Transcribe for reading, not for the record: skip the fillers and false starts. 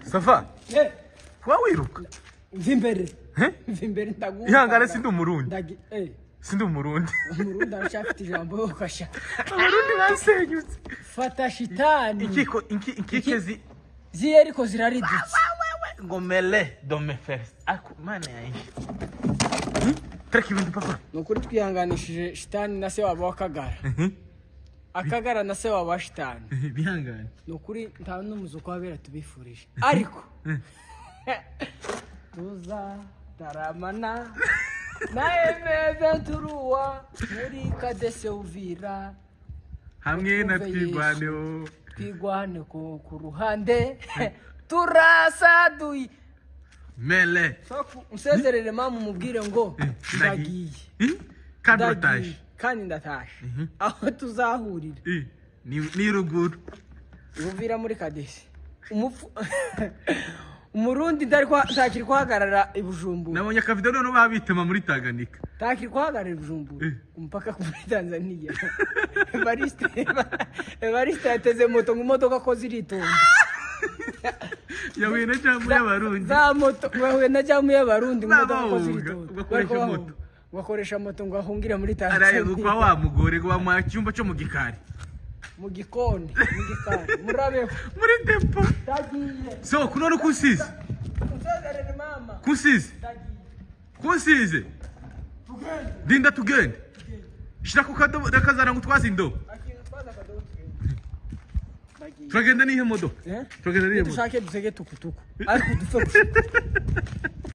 Ça va? Eh, Kuba wiruka. Mva imbere. Eh? Mva imbere, ndaguha. Ihangane, sindi Umurundi. Eh, Sindi Umurundi. Umurundi aracyafite ijambo yo kasha. Abarundi basenyutse. Fata shitani. Inkiko inkike zi Ziye ariko ziraridutse. Ngo mele dome first. Ako mana yanjye. Tereka ibintu, papa. Ni ukuri twihanganishije shitani na se wabo w'Akagara. Akagara na se wabo wa shitani. Bihangane. Ni ukuri nta n'umuzuko w'abera tubifurije. Ariko tuza taramana na M23 muri Kadese Uvira. Hamwe na Twumve. Twigwaneho. Twigwane ku ruhande turasaduye. Mele. Usezerere mama, umubwire ngo ndagiye. Kandi Ndagiye, uratashe. Kandi ndatashe, aho tuzahurira. Ni ruguru. Uvira muri Kadese. Umupfu Umurundi ntakiri kuhagarara i Bujumbura. Nabonye akavideo noneho babitema muri Tanganyika. Ntakiri kuhagarara i Bujumbura. Umupaka muri Tanzania, Evariste yateze moto ngo imodoka ko ziritonda. Yahuye na jam y'Abarundi. Za moto bahuye na jam y'Abarundi ngo imodoka ko N'abahunga, ziritonda. ugakoresha Bariko bahunga. moto. Bakoresha moto ngo ahungire muri Araye Tanzania. kwa wa mugore ngo bamuha icyumba cyo mu gikari. Mu gikoni, mu gikari, murabeho. Muri depo. Ndagiye. So kunone kusize. Usezerere mama. Kusize. Ndagiye. Kunsize. Tugende. Dinda tugende. Shira ku kadobo nakazana ngo utwaze indobo. Akintu twaza akadobo, tugende. Ndagiye. Turagenda n'ihe modoka? Eh? Turagenda n'ihe modoka? Dushake dusege tukutuku, ariko dupfe gushika.